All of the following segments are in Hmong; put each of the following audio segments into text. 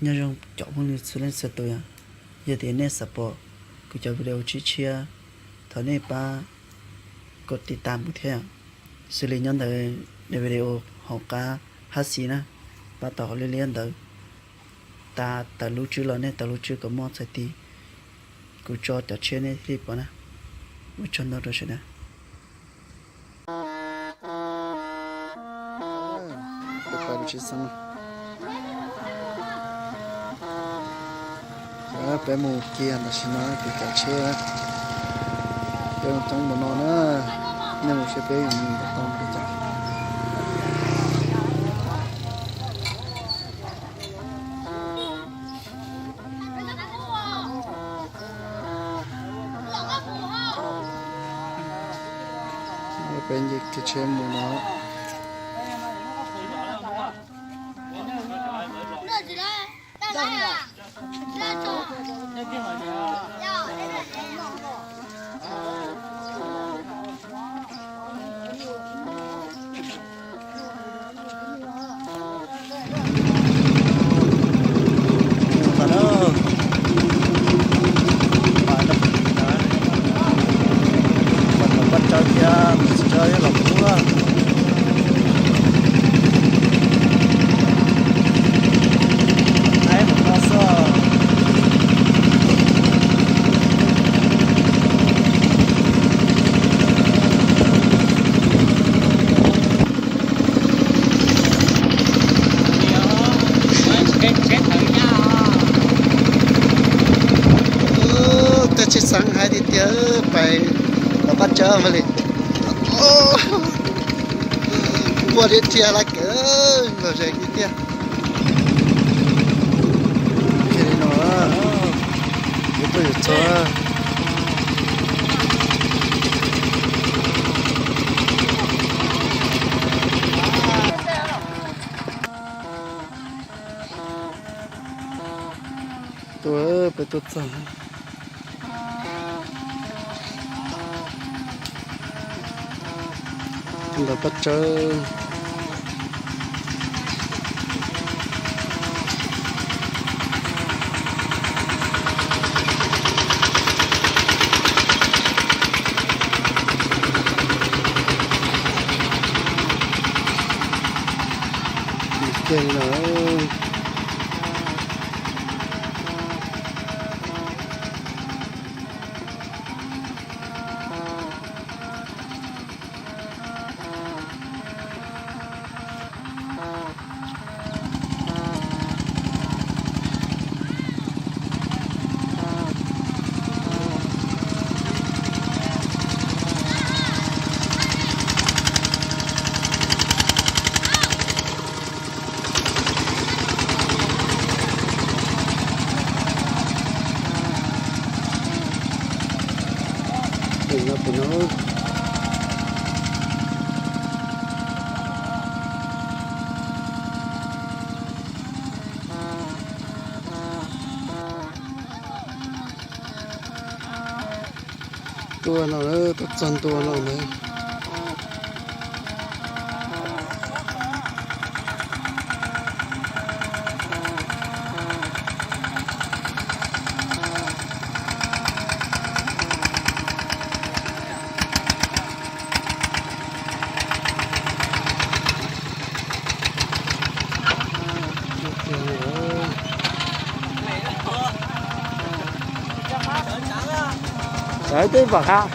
Nyob zoo cov phooj ywg txhua leej txhua tus yom, yog tias nej xav pom kuv cov video tshiab tshiab, thov nej pab kom tiv tas mus thiab yom. Xws li nyob ntawm daim video hauv qab hab xis na, pab tau hauv liab liab ntawd, tas tawm lub tswb los nej tau lub tswb kom muaj txhais tis, kuv tso cov tshiab nej thiaj pom na. Ua tsaug ntau rau sawv daws. Peb mus kiag tam sim no peb kav tsheb, peb mus coob npaum no na, nej mus seb peb yuav mus tau li cas. Peb nce kev tsheb mus no. Tej tsheb xeev hais tiag tiag, pais los pab tsawb mas li. Npua dhia dhia la kawg los ze tiag tiag. Kiag li no, yuav tuaj yuav txog. Tuaj, peb tuaj txog ntawm pab tsawb. Mus kiag li no. Pem no, pem no. Tuaj no, tuaj txog ntua no ntag. Sawv twb pom qab.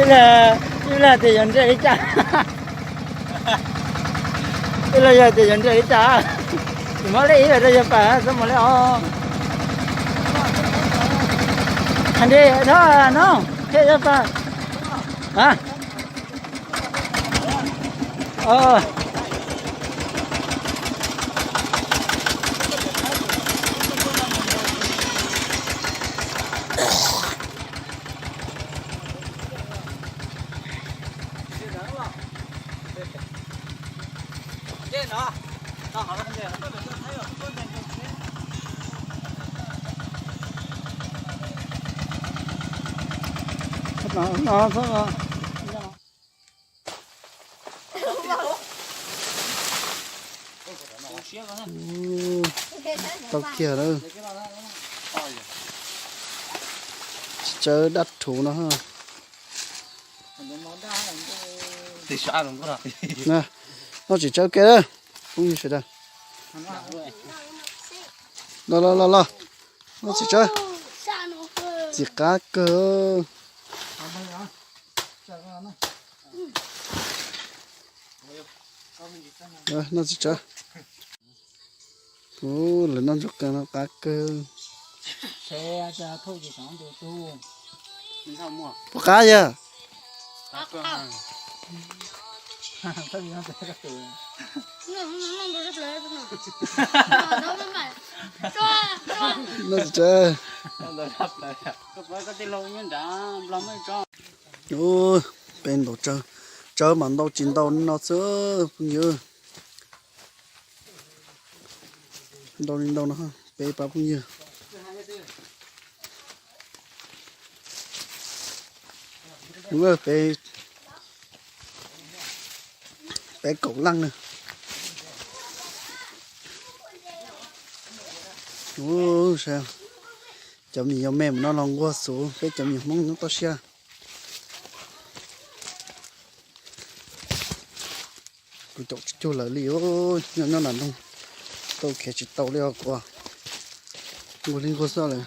Ib leeg, ib leeg tias yuav nres li cas? Ib leeg yog tias yuav nres li cas? Tsis muaj li ib los rau yawg Paj, txhob mus li os. Hais nres no, thiab yawg Paj. Tau kiag lawm. Tsis tsawb dab rhuv no. Noj tsis tsawb kiag lawm phooj ywg sawv daws. Los los los los. Noj tsis tsawb. Txiv qab kawg. Noj tsis tsawb. Ub, lawv noj ntsuag qees no qab kawg. Puas qab yawg? Noj tsis tsawb. Ub, peb ntaus tsawb, tsawb mas ntau tsis ntau no xwb phooj ywg. Ntau li ntau no peb pab phooj ywg. Peb, peb kaum leej na. Ub, saib cov me nyuam me mus no los nquag xuv peb cov me nyuam Hmoob nyob toj siab. Kuv caum tsis cuag lawv li os, nyob nyob nram nroog tau khiav tsis tau li os, kuv nquag li nquag xwb lawm.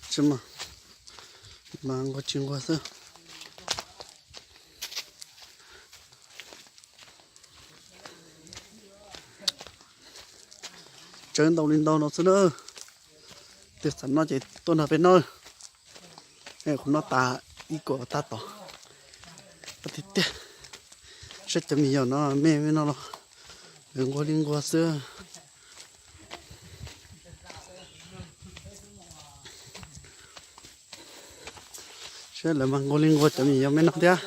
Tsis mas, mas nquag tsis nquag xwb. Tsawb ntau li ntau no xwb na. Twg xav noj ces tuaj nrog peb noj. Kuv noj tas ib kuam tag tod. Tiag tiag, saib cov me nyuam no me me no los lawv nquag li nquag xwb. Saib lawv mas nquag li nquag cov me nyuam me no thiab.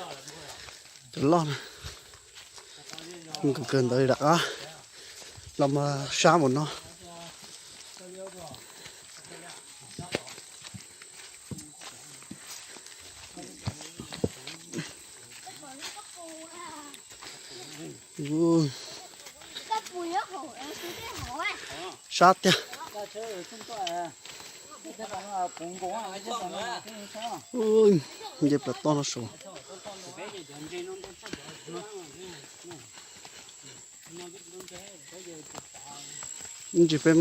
Cov loj na, nkawd kawg ntawd rov qab los mas sab npaum no. Sab tiag. Nce plaws toj no saud. Ib ntsis peb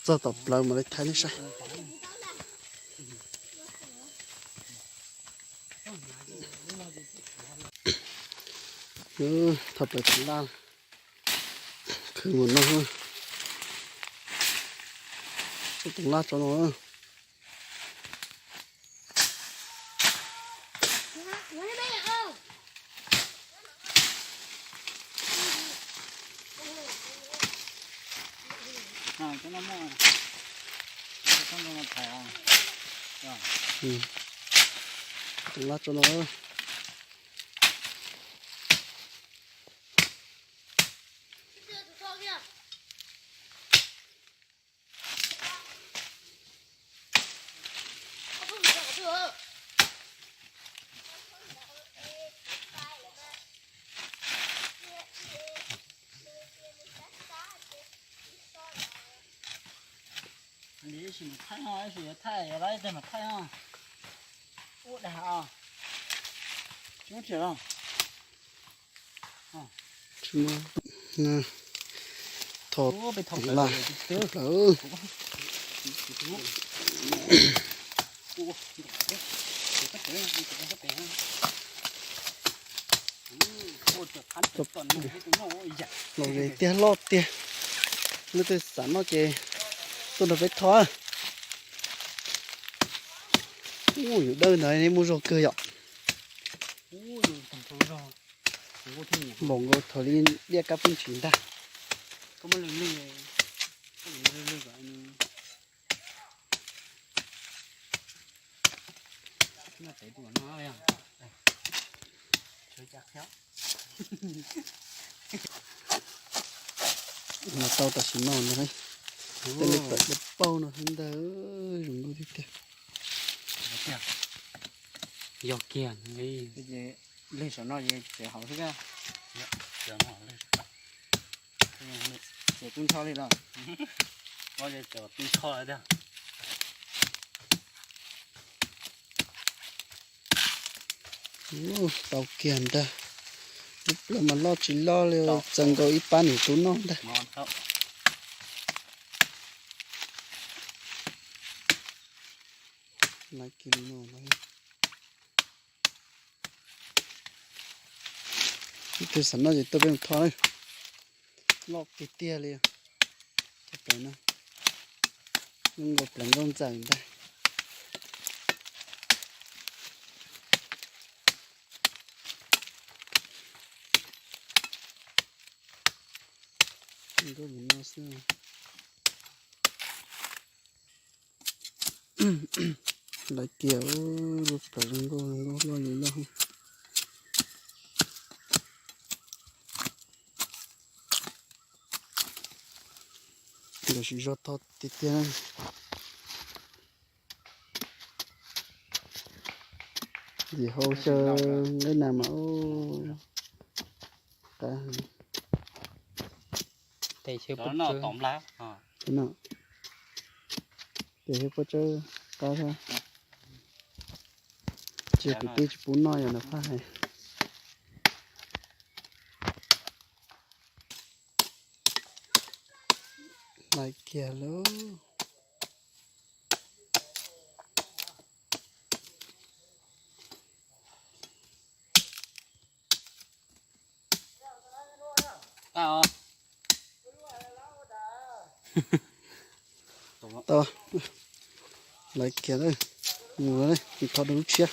txog tom plawv mam li thaij nej saib. Thov plawv tus laj, khwv mus no, tus laj tso no. Tus laj tso no. Sim mus thaij no, sim yuav thaij, yuav laib teg mus thaij no. Ua dag os. Tsis muaj thiaj los. Tsis muaj. Thov, thov plawv, thov plawv. Los ze tiag loj tiag. Leej twg xav noj ces tuaj nrog peb thov. Ub, yus dawb ntawd muaj zog kawg yom. Npaum nkaus thaum li diaj kab phooj ntsis ntag. Los tau tam sim no no, tej lej pam dawb paug no xwb ntag, zoo nkauj tiag tiag. Yog kiag li. Lej saum no ces tseem haum xwb. Ces tub ntsho li los. Tub ntsho tiag. Tau kiag ntag. Lub plawv mas loj tsis loj li, txawm nkaus ib pab niam tub noj ntag. Laiv kiag li no. Ib tug xav noj ces tuaj peb mus tho na. Loj tiag tiag li. Cov plawv no zoo nkaus plawv nkauj ntxawm ntag. Zoo nkauj mus no xwb. Laiv kiag, lub plawv zoo nkauj, zoo nkauj loj li loj. Nkawd siv zog tho tiag tiag. Yim hau xyaw nqaij nas mas ub, qab. Tes xyaw pob tsawb qab thiab. Ces kwv tij tsis pub noj yom, nws faj hais. Laiv kiag lauj. Tau, laiv kiag lawm. Mus, thov rau lub tshiab.